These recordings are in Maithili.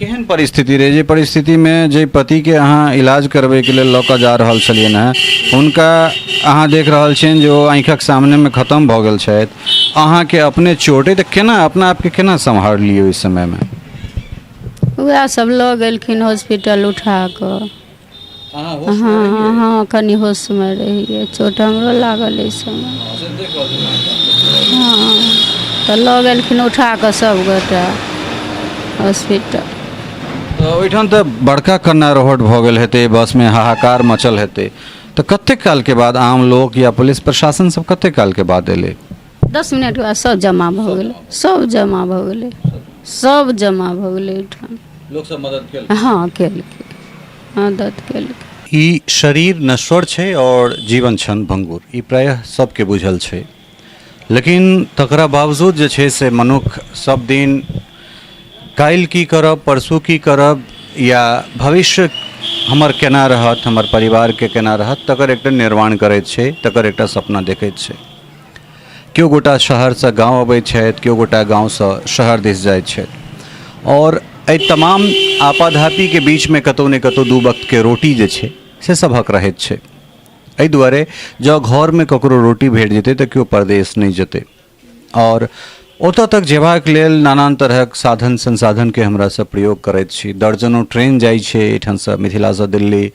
केहन परिस्थिति रहै जे परिस्थितिमे जाहि पतिके अहाँ इलाज करबैके लेल लऽ कऽ जा रहल छलियनि हेँ, हुनका अहाँ देख रहल छियनि जे ओ आँखिक सामनेमे खतम भऽ गेल छथि, अहाँके अपने चोट अइ, तऽ केना अपना आपके केना सम्हारलियै ओहि समयमे? उएह सब लऽ गेलखिन हॉस्पिटल उठा कऽ। हँ हँ, कनि होशमे रहियै, चोट हमरो लागल एहि समय। हँ, तऽ लऽ गेलखिन उठा कऽ सब गोटा हॉस्पिटल। तऽ ओहिठाम तऽ बड़का कन्ना रोहट भऽ गेल हेतै, बसमे हाहाकार मचल हेतै, तऽ कतेक कालके बाद आम लोक या पुलिस प्रशासन सब कतेक कालके बाद एलै? 10 मिनटके बाद सब जमा भऽ गेलै, सब जमा भऽ गेलै, सब जमा भऽ गेलै ओहिठाम। लोक सब मदद केलकै? हँ, केलकै, मदद केलकै। ई शरीर नश्वर छै आओर जीवन छन भंगुर, ई प्रायः सबके बुझल छै, लेकिन तकरा बावजूद जे छै से मनुख सब दिन काल्हि की करब, परसू की करब, या भविष्य हमर केना रहत, हमर परिवारके केना रहत, तकर एकटा निर्माण करैत छै, तकर एकटा सपना देखैत छै। केओ गोटा शहरसँ गाँव अबै छथि, केओ गोटा गाँवसँ शहर दिस जाइ छथि, आओर एहि तमाम आपाधापीके बीचमे कतहु ने कतहु दू वक्तके रोटी जे छै से सभक रहैत छै। एहि दुआरे जँ घरमे ककरो रोटी भेट जेतै तऽ केओ परदेश नहि जेतै, आओर ओतऽ तक जेबाक लेल नानान तरहक साधन संसाधनके हमरा सब प्रयोग करैत छी। दर्जनो ट्रेन जाइ छै एहिठामसँ, मिथिलासँ दिल्ली,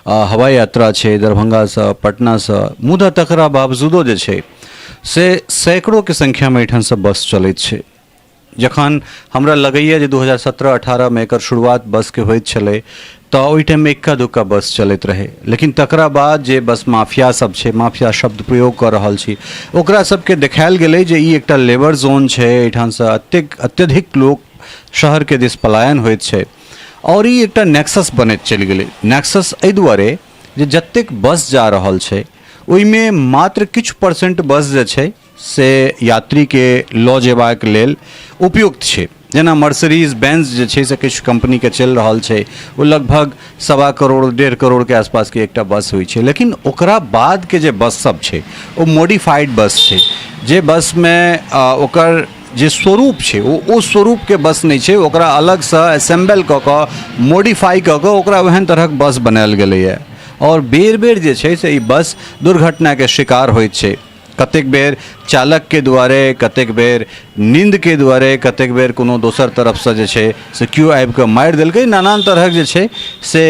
हवाई यात्रा छै दरभंगासँ, पटनासँ, मुदा तकरा बावजूदो जे छै से सैकड़ोके संख्यामे एहिठामसँ बस चलैत छै। जखन हमरा लगैए जे 2017-18मे एकर शुरुआत बसके होइत छलै तऽ ओहि टाइममे इक्का दुक्का बस चलैत रहै, लेकिन तकरा बाद जे बस माफिया सब छै, माफिया शब्द प्रयोग कऽ रहल छी, ओकरा सबके देखायल गेलै जे ई एकटा लेबर जोन छै, एहिठामसँ अतेक अत्यधिक लोक शहरके दिस पलायन होइत छै, आओर ई एकटा नेक्सस बनैत चलि गेलै। नेक्सस एहि दुआरे जे जतेक बस जा रहल छै ओहिमे मात्र किछु परसेंट बस जे छै से यात्रीके लऽ जेबाक लेल उपयुक्त छै। जेना मर्सरीज बेंज जे छै से किछु कम्पनीके चलि रहल छै, ओ लगभग 1.25 करोड़ 1.5 करोड़के आसपासके एकटा बस होइ छै, लेकिन ओकरा बादके जे बस सब छै ओ मोडिफाइड बस छै, जे बसमे ओकर जे स्वरूप छै ओ स्वरूपके बस नहि छै, ओकरा अलगसँ असेम्बल कऽ कऽ मोडिफाइ कऽ कऽ ओकरा ओहन तरहक बस बनायल गेलैए। आओर बेर बेर जे छै से ई बस दुर्घटनाके शिकार होइत छै, कतेक बेर चालकके दुआरे, कतेक बेर नींदके दुआरे, कतेक बेर कोनो दोसर तरफसँ जे छै से केओ आबि कऽ मारि देलकै, नानान तरहक जे छै से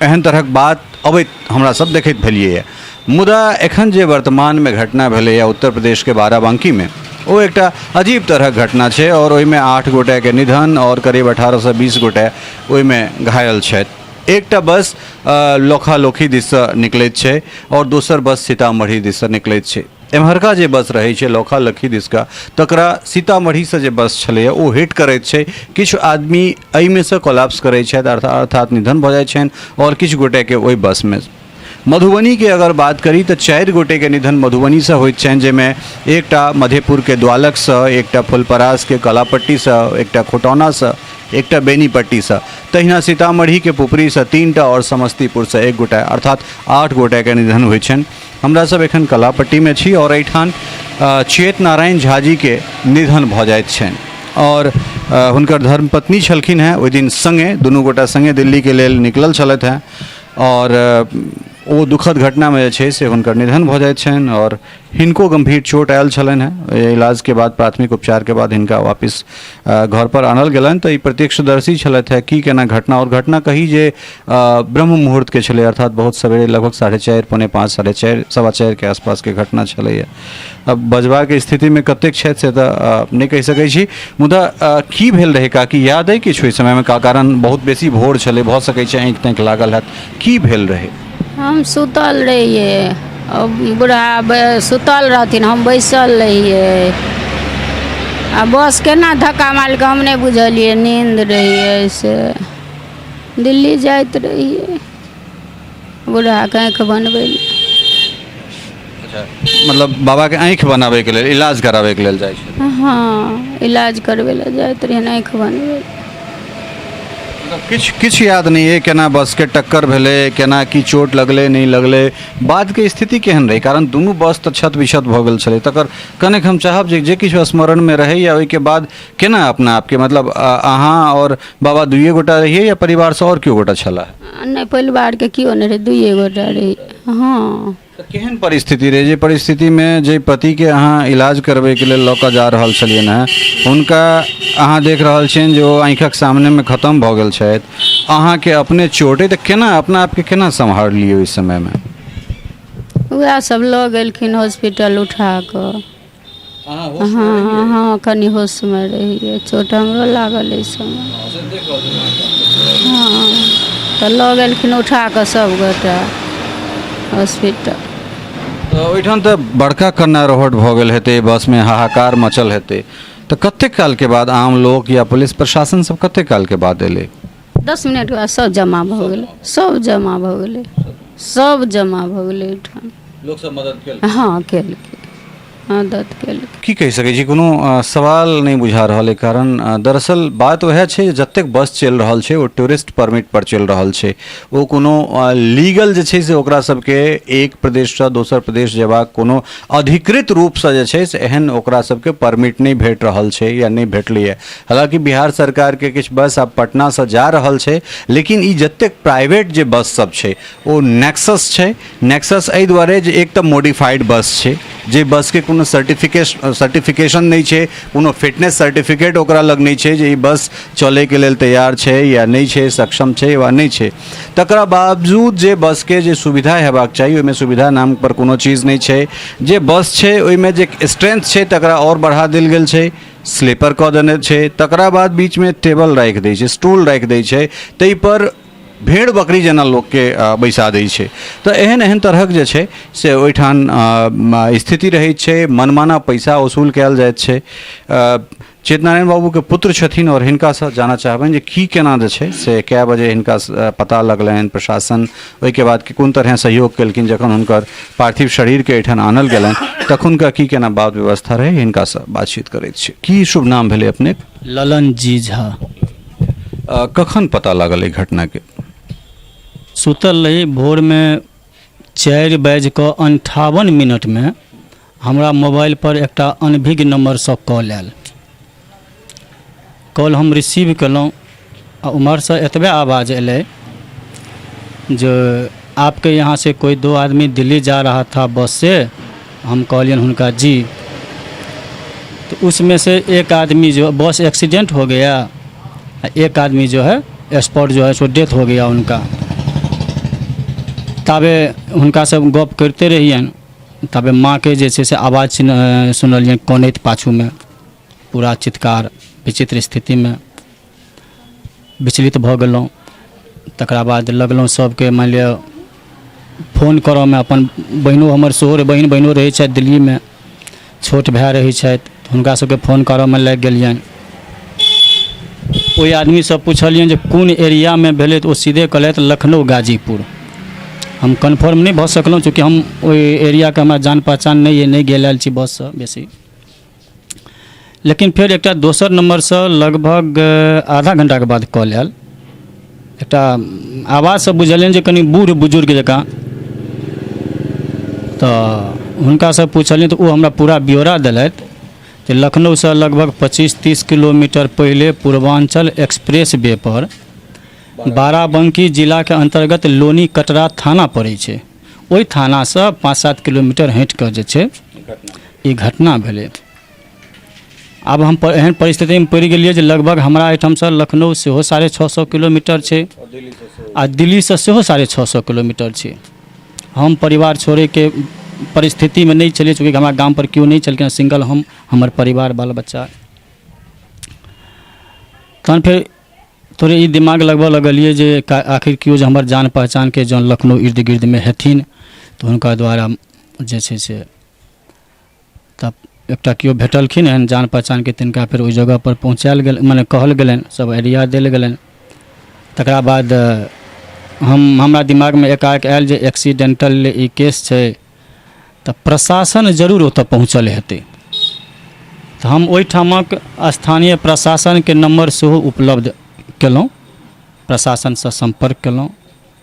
एहन तरहक बात अबैत हमरा सब देखैत भेलियैए। मुदा एखन जे वर्तमानमे घटना भेलैए उत्तर प्रदेशके बाराबंकीमे, ओ एकटा अजीब तरहक घटना छै, आओर ओहिमे 8 गोटेके निधन आओर करीब 18 से 20 गोटे ओहिमे घायल छथि। एकटा बस लोखालोखी दिससँ निकलैत छै आओर दोसर बस सीतामढ़ी दिससँ निकलैत छै। एम्हरका जे बस रहै छै लोखालोखी दिसका, तकरा सीतामढ़ीसँ जे बस छलैए ओ हिट करैत छै। किछु आदमी एहिमे सँ कोलैप्स करै छथि, अर्थात निधन भऽ जाइ छनि, आओर किछु गोटेके ओहि बसमे। मधुबनीके अगर बात करी तऽ 4 गोटेके निधन मधुबनीसँ होइत छनि, जाहिमे एकटा मधेपुरके द्वालकसँ, एकटा फुलपरासके कलापट्टीसँ, एकटा खुटौनासँ, एकटा बेनीपट्टीसँ, तहिना सीतामढ़ीके पुपरीसँ 3टा आओर समस्तीपुरसँ 1 गोटा, अर्थात 8 गोटेके निधन होइत छनि। हमरा सब एखन कलापट्टीमे छी आओर एहिठाम चेत नारायण झाजीके निधन भऽ जाइत छनि, आओर हुनकर धर्मपत्नी छलखिन हेँ, ओहि दिन सङ्गे दुनू गोटा सङ्गे दिल्लीके लेल निकलल छलथि हेँ, आओर ओ दुखद घटनामे जे छै से हुनकर निधन भऽ जाइत छनि, आओर हिनको गम्भीर चोट आयल छलनि हेँ। इलाजके बाद, प्राथमिक उपचारके बाद हिनका वापिस घरपर आनल गेलनि। तऽ ई प्रत्यक्षदर्शी छलथि हेँ की केना घटना, आओर घटना कही जे ब्रह्म मुहूर्तके छलै, अर्थात बहुत सवेरे, लगभग 4:30, 4:45, 4:30, 4:15के आसपासके घटना छलैए। अब बजबाके स्थितिमे कतेक छथि से तऽ नहि कहि सकै छी, मुदा की भेल रहै काकी याद अइ किछु ओहि समयमे? का कारण बहुत बेसी भोर छलै, भऽ सकै छै आँखि ताँखि लागल हैत, की भेल रहै? हम सुतल रहियै, बूढ़ा सुतल रहथिन, हम बैसल रहियै, आ बस केना धक्का मारलकै हम नहि बुझलियै, नींद रहियै, से दिल्ली जाइत रहियै बूढ़ाके आँखि बनबै लए। अच्छा, मतलब बाबाके आँखि बनाबैके लेल, इलाज कराबैके लेल जाइ छलै? हँ, इलाज करबै लए जाइत रहियै, आँखि बनबै लए। मतलब किछु किछु याद नहि अइ केना बसके टक्कर भेलै, केना की चोट लगलै नहि लगलै, बादके स्थिति केहन रहै? कारण दुनू बस तऽ क्षत विक्षत भऽ गेल छलै, तकर कनेक हम चाहब जे जे किछु स्मरणमे रहै या ओहिके बाद केना अपना आपके मतलब अहाँ आओर बाबा दुइए गोटा रहियै या परिवारसँ आओर केओ गोटा छलाह? नहि, परिवारके केओ नहि रहै, दुइए गोटा रही। हँ। तऽ केहन परिस्थिति रहै जे परिस्थितिमे जाहि पतिके अहाँ इलाज करबैके लेल लऽ कऽ जा रहल छलियनि हेँ, हुनका अहाँ देख रहल छियनि जे ओ आँखिक सामनेमे खतम भऽ गेल छथि, अहाँके अपने चोट अइ, तऽ केना अपना आपके केना सम्हारलियै ओहि समयमे? उएह सब लऽ गेलखिन हॉस्पिटल उठा कऽ। हँ हँ, कनि होशमे रहियै, चोट हमरो लागल एहि समय। हँ, तऽ लऽ गेलखिन उठा कऽ सब गोटा हॉस्पिटल। तऽ ओहिठाम तऽ बड़का कन्नारोहट भऽ गेल हेतै, बसमे हाहाकार मचल हेतै, तऽ कतेक कालके बाद आम लोक या पुलिस प्रशासन सब कतेक कालके बाद एलै? 10 मिनटके बाद सब जमा भऽ गेलै, सब जमा भऽ गेलै, सब जमा भऽ गेलै ओहिठाम। लोक सब मदद केलकै? हँ, केलकै, मदद केलकै। की कहि सकै छी, कोनो सवाल नहि बुझा रहल अइ, कारण दरअसल बात उएह छै जे जतेक बस चलि रहल छै ओ टूरिस्ट परमिट पर चलि रहल छै। ओ कोनो लीगल जे छै से ओकरा सबके एक प्रदेशसँ दोसर प्रदेश जेबाक कोनो अधिकृत रूपसँ जे छै से एहन ओकरा सबके परमिट नहि भेट रहल छै या नहि भेटलैए। हालाँकि बिहार सरकारके किछु बस आब पटनासँ जा रहल छै, लेकिन ई जतेक प्राइवेट जे बस सब छै ओ नेक्सस छै। नेक्सस एहि दुआरे जे एक तऽ मोडिफाइड बस छै, जे बसके कोनो सर्टिफिकेशन नहि छै, कोनो फिटनेस सर्टिफिकेट ओकरा लग नहि छै जे ई बस चलैके लेल तैयार छै या नहि छै, सक्षम छै वा नहि छै। तकरा बावजूद जे बसके जे सुविधा हेबाक चाही ओहिमे सुविधा नाम पर कोनो चीज नहि छै। जे बस छै ओहिमे जे स्ट्रेंथ छै तकरा आओर बढ़ा देल गेल छै, स्लीपर कऽ देने छै। तकरा बाद बीचमे टेबल राखि दै छै, स्टूल राखि दै छै, ताहिपर भेड़ बकरी जेना लोकके बैसा दै छै। तऽ एहन एहन तरहक जे छै से ओहिठाम स्थिति रहै छै, मनमाना पैसा वसूल कयल जाइत छै। चेतनारायण बाबूके पुत्र छथिन आओर हिनकासँ जानऽ चाहबनि जे की केना जे छै से कए बजे हिनका पता लगलनि, प्रशासन ओहिके बाद कोन तरहे सहयोग केलखिन, जखन हुनकर पार्थिव शरीरके एहिठाम आनल गेलनि तखुनका की केना बात व्यवस्था रहै, हिनकासँ बातचीत करैत छी। की शुभ नाम भेलै अपनेक? ललन जी झा। कखन पता लागल एहि घटनाके? सुतल रही, भोरमे 4:58मे हमरा मोबाइलपर एकटा अनभिज्ञ नम्बरसँ कॉल आयल। कॉल हम रिसीव केलहुँ आ उम्हरसँ एतबे आवाज एलै जे आपके यहाँ से कोई दो आदमी दिल्ली जा रहा था बस से। हम कहलियनि हुनका जी। तो उसमें से एक आदमी जो बस एक्सीडेंट हो गया, एक आदमी जो है स्पॉट जो है सो डेथ हो गया उनका। ताबे हुनकासँ गप करिते रहियनि, ताबे माँके जे छै से आवाज सुनलियनि कनैत, पाछूमे पूरा चित्कार। विचित्र स्थितिमे विचलित भऽ गेलहुँ। तकरा बाद लगलहुँ सभके मानि लिअ फोन करऽमे। अपन बहिनो हमर सेहो, बहिन बहिनो रहै छथि दिल्लीमे, छोट भाय रहै छथि, हुनका सभके फोन करऽमे लागि गेलियनि। ओहि आदमीसँ पुछलियनि जे कोन एरियामे भेलै, तऽ ओ सीधे कहलथि लखनऊ गाजीपुर। हम कन्फर्म नहि भऽ सकलहुँ, चूँकि हम ओहि एरियाके हमरा जान पहचान नहि अइ, नहि गेल आयल छी बससँ बेसी। लेकिन फेर एकटा दोसर नम्बरसँ लगभग आधा घण्टाके बाद कॉल आयल। एकटा आवाजसँ बुझलियनि जे कनि बूढ़ बुजुर्ग जकाँ। तऽ हुनकासँ पुछलियनि तऽ ओ हमरा पूरा ब्यौरा देलथि जे लखनऊसँ लगभग 25-30 किलोमीटर पहिले पूर्वाञ्चल एक्सप्रेस वे पर बाराबंकी जिलाके अन्तर्गत लोनी कटरा थाना पड़ै छै, ओहि थानासँ 5-7 किलोमीटर हटि कऽ जे छै ई घटना भेलै। आब हम एहन परिस्थितिमे पड़ि गेलियै जे लगभग हमरा एहिठामसँ लखनऊ सेहो 650 किलोमीटर छै आ दिल्लीसँ सेहो 650 किलोमीटर छै। हम परिवार छोड़ैके परिस्थितिमे नहि छलियै, चूँकि हमरा गामपर केओ नहि छलखिन, सिंगल हम, हमर परिवार, बाल बच्चा। तहन फेर थोड़े ई दिमाग लगबऽ लगलियै जे आखिर केओ जे हमर जान पहचानके जँ लखनऊ इर्द गिर्दमे हेथिन तऽ हुनका द्वारा जे छै से। तब एकटा केओ भेटलखिन एहन जान पहचानके, तिनका फेर ओहि जगहपर पहुँचायल गेल, मने कहल गेलनि, सब आइडिया देल गेलनि। तकरा बाद हमरा दिमागमे एकाएक आयल जे एक्सीडेंटल ई केस छै तऽ प्रशासन जरूर ओतऽ पहुँचल हेतै। तऽ हम ओहिठामक स्थानीय प्रशासनके नम्बर सेहो उपलब्ध केलहुँ। प्रशासनसँ सम्पर्क केलहुँ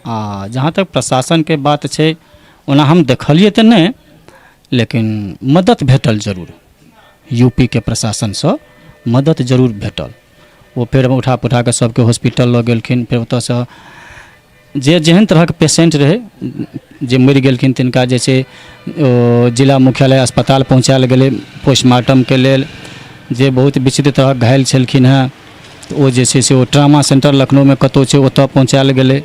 आ जहाँ तक प्रशासनके बात छै, ओना हम देखलियै तऽ नहि, लेकिन मदति भेटल जरूर। यूपीके प्रशासनसँ मदति जरूर भेटल। ओ फेर उठा पुठा कऽ सभके हॉस्पिटल लऽ गेलखिन। फेर ओतऽसँ जे जेहन तरहक पेशेन्ट रहै, जे मरि गेलखिन तिनका जे छै ओ जिला मुख्यालय अस्पताल पहुँचायल गेलै पोस्टमार्टमके लेल। जे बहुत विचित्र तरहक घायल छलखिन हेँ, तऽ ओ जे छै से ओ ट्रामा सेन्टर लखनऊमे कतहु छै, ओतऽ पहुँचायल गेलै।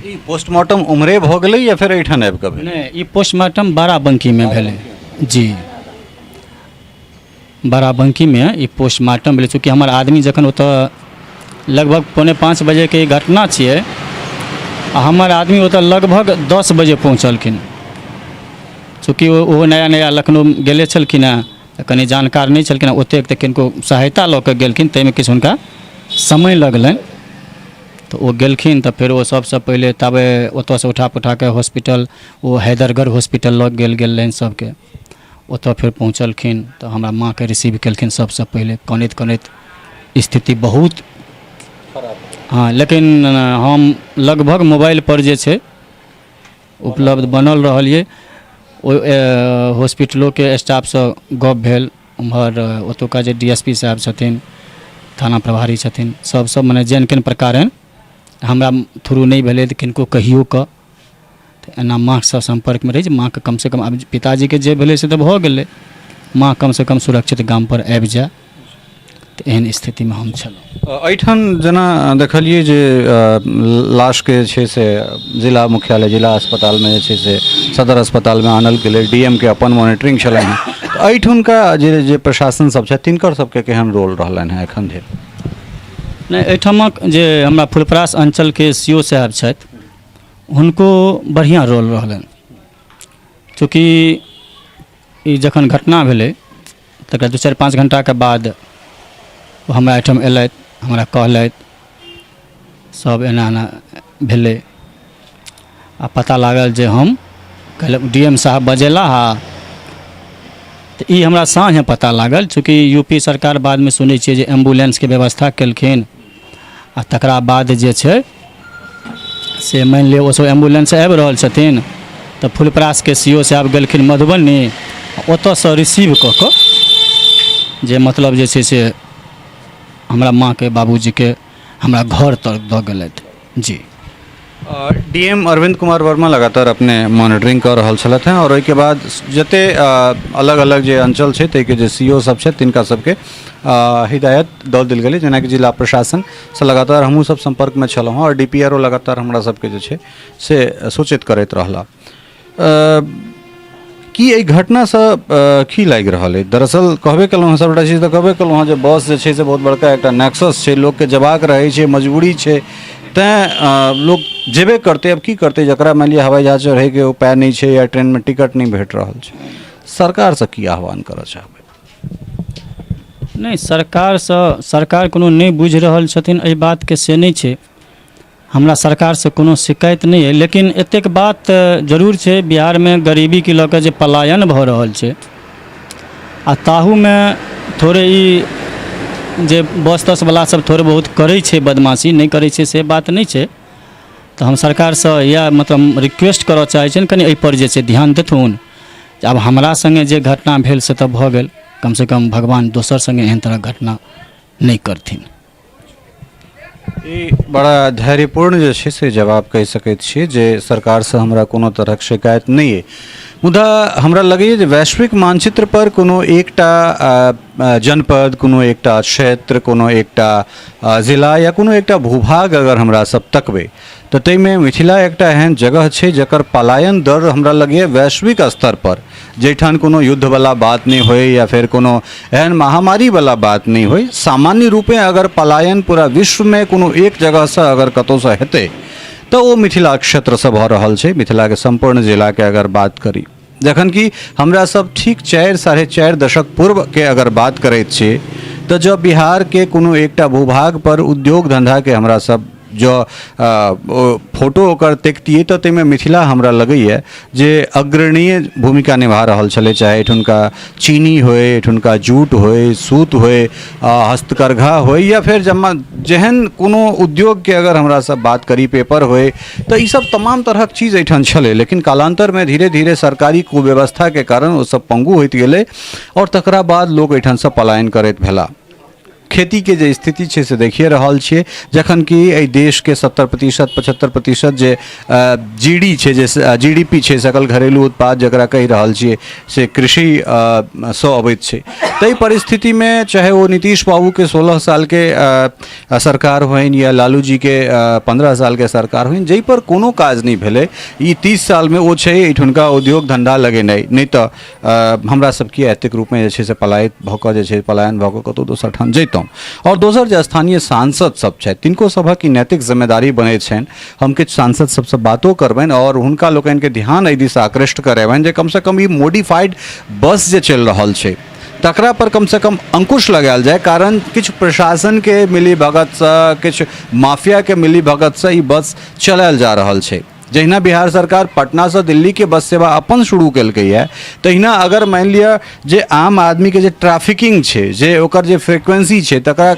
ई पोस्टमार्टम उम्हरे भऽ गेलै या फेर एहिठाम आबि कऽ भेलै? नहि, ई पोस्टमार्टम बाराबंकीमे भेलै जी। बाराबंकीमे ई पोस्टमार्टम भेलै। चूँकि हमर आदमी जखन ओतऽ लगभग 4:45 बजेके ई घटना छियै आ हमर आदमी ओतऽ लगभग 10 बजे पहुँचलखिन। चूँकि ओहो नया नया लखनऊ गेले छलखिन हेँ, तऽ कनि जानकार नहि छलखिन हेँ ओतेक, तऽ किनको सहायता लऽ कऽ गेलखिन, ताहिमे किछु हुनका समय लगलनि। तऽ ओ गेलखिन तऽ फेर ओ सभसँ पहिले ताबे ओतऽसँ उठा पुठा कऽ हॉस्पिटल, ओ हैदरगढ़ हॉस्पिटल लऽ गेल गेल रहनि सभके। ओतऽ फेर पहुँचलखिन तऽ हमरा माँके रिसीव केलखिन सभसँ पहिले कनैत कनैत। स्थिति बहुत हँ, लेकिन हम लगभग मोबाइलपर जे छै उपलब्ध बनल रहलियै। ओहि हॉस्पिटलोके स्टाफसँ गप भेल, ओम्हर ओतुका जे डी एस पी साहेब छथिन, थाना प्रभारी छथिन, सभसँ मने जेन केन प्रकारेण हमरा थ्रू नहि भेलै तऽ किनको कहियो कऽ। तऽ एना माँसँ सम्पर्कमे रहै जे माँके कमसँ कम, आब पिताजीके जे भेलै से तऽ भऽ गेलै, माँ कमसँ कम सुरक्षित गामपर आबि जाय। तऽ एहन स्थितिमे हम छलहुँ। एहिठाम जेना देखलियै जे लाशके जे छै से जिला मुख्यालय जिला अस्पतालमे जे छै से सदर अस्पतालमे आनल गेलै, डी एम के अपन मॉनिटरिंग छलनि हेँ, तऽ एहिठुनका जे जे प्रशासन सब छथि तिनकर सबके केहन रोल रहलनि हेँ एखन धरि? नहि, एहिठामक जे हमरा फुलपरास अञ्चलके सी ओ साहेब छथि, हुनको बढ़िआँ रोल रहलनि। चूँकि ई जखन घटना भेलै तकर 2, 4, 5 घण्टाके बाद ओ हमरा एहिठाम अयलथि, हमरा कहलथि सब एना एना भेलै आ पता लागल जे हम कहलक डी एम साहब बजेला। तऽ ई हमरा साँझमे पता लागल। चूँकि यू पी सरकार बादमे सुनै छियै जे एम्बुलेंसके व्यवस्था केलखिन आ तकरा बाद जे छै से मानि लिअ ओसभ एम्बुलेंस आबि रहल छथिन तऽ फुलपरासके सी ओ साहब गेलखिन मधुबनी, ओतऽसँ रिसीव कऽ कऽ जे मतलब जे छै से हमरा माँके बाबूजीके हमरा घर तक दऽ गेलथि जी। डी एम अरविंद कुमार वर्मा लगातार अपने मॉनिटरिंग कऽ रहल छलथि हेँ आओर ओहिके बाद जते अलग अलग जे अंचल छै ताहिके जे सी ओ सब छथि तिनका सबके हिदायत दऽ देल गेलै। जेनाकि जिला प्रशासनसँ लगातार हमहूँ सब सम्पर्कमे छलहुँ हँ आओर डी पी आर ओ लगातार हमरा सबके जे छै से सूचित करैत रहला। की एहि घटनासँ की लागि रहल अइ? दरअसल कहबे केलहुँ हँ, सभटा चीज तऽ कहबे केलहुँ हँ जे बस जे छै से बहुत बड़का एकटा नेक्सस छै, लोकके जेबाक रहै छै, मजबूरी छै, तैँ लोक जेबे करतै। आब की करतै जकरा मानि लिअ हवाई जहाज चढ़ैके उपाय नहि छै या ट्रेनमे टिकट नहि भेट रहल छै? सरकारसँ की आह्वान करऽ चाहबै? नहि, सरकारसँ सरकार कोनो नहि बुझि रहल छथिन एहि बातके से नहि छै। हमरा सरकारसँ कोनो शिकायत नहि अइ, लेकिन एतेक बात जरूर छै, बिहारमे गरीबीके लऽ कऽ जे पलायन भऽ रहल छै आ ताहूमे थोड़े ई जे बस तसवला सब थोड़े बहुत करै छै बदमाशी, नहि करै छै से बात नहि छै। तऽ हम सरकारसँ इएह मतलब रिक्वेस्ट करऽ चाहै छियनि, कनि एहिपर जे छै ध्यान देथुन। आब हमरा सङ्गे जे घटना भेल से तऽ भऽ गेल, कमसँ कम भगवान दोसर सङ्गे एहन तरहक घटना नहि करथिन। ई बड़ा धैर्यपूर्ण जे छै से जवाब कहि सकैत छी जे सरकारसँ हमरा कोनो तरहक शिकायत नहि अइ, मुदा हमरा लगैए जे वैश्विक मानचित्रपर कोनो एकटा जनपद, कोनो एकटा क्षेत्र, कोनो एकटा जिला या कोनो एकटा भूभाग अगर हमरा सब तकबै तऽ ताहिमे मिथिला एकटा एहन जगह छै जकर पलायन दर हमरा लगैए वैश्विक स्तरपर, जाहिठाम कोनो युद्धवला बात नहि होइ या फेर कोनो एहन महामारीवला बात नहि होइ, सामान्य रूपे अगर पलायन पूरा विश्वमे कोनो एक जगहसँ अगर कतहुसँ हेतै तऽ ओ मिथिला क्षेत्रसँ भऽ रहल छै, मिथिलाके सम्पूर्ण जिलाके अगर बात करी। जखन कि हमरा सब ठीक 4, 4.5 दशक पूर्वके अगर बात करैत छी तऽ जँ बिहारके कोनो एकटा भूभागपर उद्योग धन्धाके हमरा सब जँ फोटो ओकर देखतियै तऽ ताहिमे मिथिला हमरा लगैए जे अग्रणीय भूमिका निभा रहल छलै, चाहे एहिठुनका चीनी होइ, एहिठुनका जूट होइ, सूत होइ, हस्तकरघा होइ, या फेर जमा जेहन कोनो उद्योगके अगर हमरा सब बात करी, पेपर होइ, तऽ ईसब तमाम तरहक चीज एहिठाम छलै। लेकिन कालान्तरमे धीरे धीरे सरकारी कुव्यवस्थाके कारण ओसब पंगु होइत गेलै आओर तकरा बाद लोक एहिठामसँ पलायन करैत भेला। खेतीके जे स्थिति छै से देखिए रहल छियै, जखन कि एहि देशके 70% 75% जे जी डी छै, जे जी डी पी छै, सकल घरेलू उत्पाद जकरा कहि रहल छियै, से कृषि सँ अबैत छै। ताहि परिस्थितिमे चाहे ओ नीतीश बाबूके 16 सालके सरकार होइन या लालू जीके 15 सालके सरकार होइन, जाहिपर कोनो काज नहि भेलै ई 30 सालमे, ओ छै एहिठुनका उद्योग धन्धा लगेनाइ। नहि तऽ हमरा सब किए एतेक रूपमे जे छै से पलायित भऽ कऽ जे छै पलायन भऽ कऽ कतहु दोसर ठाम जैतहुँ? आओर दोसर जे स्थानीय सांसद सब छथि, तिनको सभक ई नैतिक जिम्मेदारी बनैत छनि। हम किछु सांसद सबसँ बातो करबनि आओर हुनका लोकनिके ध्यान एहि दिस आकृष्ट करेबनि जे कमसँ कम ई मोडिफाइड बस जे चलि रहल छै तकरा पर कमसँ कम अंकुश लगायल जाय, कारण किछु प्रशासनके मिली भगतसँ, किछु माफियाके मिली भगतसँ ई बस चलायल जा रहल छै। जहिना बिहार सरकार पटनासँ दिल्लीके बस सेवा अपन शुरू केलकैए, तहिना अगर मानि लिअ जे आम आदमीके जे ट्रैफिकिंग छै, जे ओकर जे फ्रिक्वेंसी छै, तकरा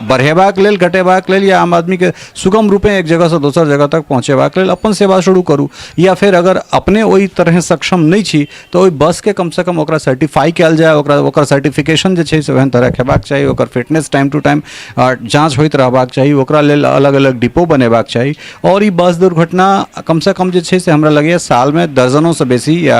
बढ़ेबाक लेल, घटेबाक लेल या आम आदमीके सुगम रूपे एक जगहसँ दोसर जगह तक पहुँचेबाक लेल अपन सेवा शुरू करू, या फेर अगर अपने ओहि तरहे सक्षम नहि छी तऽ ओहि बसके कमसँ कम ओकरा सर्टिफाइ कयल जाय, ओकरा ओकर सर्टिफिकेशन जे छै से ओहन तरहक हेबाक चाही, ओकर फिटनेस टाइम टू टाइम जाँच होइत रहबाक चाही, ओकरा लेल अलग अलग डिपो बनेबाक चाही। आओर ई बस दुर्घटना कमसँ कम जे छै से हमरा लगैए सालमे दर्जनोसँ बेसी या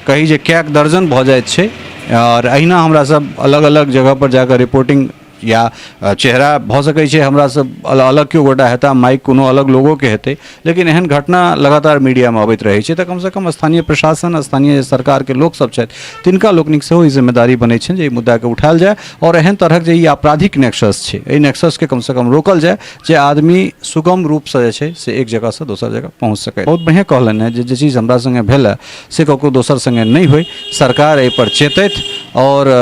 कही जे कएक दर्जन भऽ जाइत छै। आओर अहिना हमरा सब अलग अलग जगहपर जाकऽ रिपोर्टिंग या चेहरा भऽ सकै छै हमरा सब अलग केओ गोटा हेता, माइक कोनो अलग लोगोके हेतै, लेकिन एहन घटना लगातार मीडियामे अबैत रहै छै। तऽ कमसँ कम स्थानीय प्रशासन, स्थानीय सरकारके लोकसब छथि, तिनका लोकनिक सेहो ई जिम्मेदारी बनै छनि जे एहि मुद्दाके उठायल जाय आओर एहन तरहक जे ई आपराधिक नेक्सस छै, एहि नेक्ससके कमसँ कम रोकल जाय, जे आदमी सुगम रूपसँ जे छै से एक जगहसँ दोसर जगह पहुँच सकै। बहुत बढ़िआँ कहलनि हेँ जे जे चीज हमरा सङ्गे भेल हँ से ककरो दोसर सङ्गे नहि होइ, सरकार एहिपर चेतथि आओर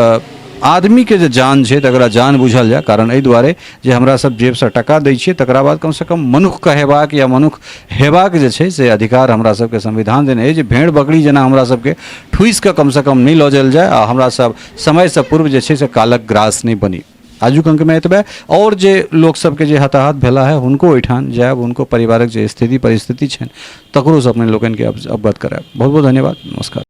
आदमीके जे जान छै तकरा जान बुझल जाय। कारण एहि दुआरे जे हमरा सब जेबसँ टका दै छियै, तकरा बाद कमसँ कम मनुख कहेबाक या मनुख हेबाक जे छै से अधिकार हमरा सबके संविधान देने अछि, जे भेड़ बकरी जेना हमरा सबके ठूसि कऽ कमसँ कम नहि लऽ जायल जाय आ हमरा सब समयसँ पूर्व जे छै से कालक ग्रास नहि बनी। आजुक अङ्कमे एतबे। आओर जे लोक सबके जे हताहत भेला है हुनको ओहिठाम जायब, हुनको परिवारक जे स्थिति परिस्थिति छनि तकरोसँ अपने लोकनिके अवगत करायब। बहुत बहुत धन्यवाद, नमस्कार।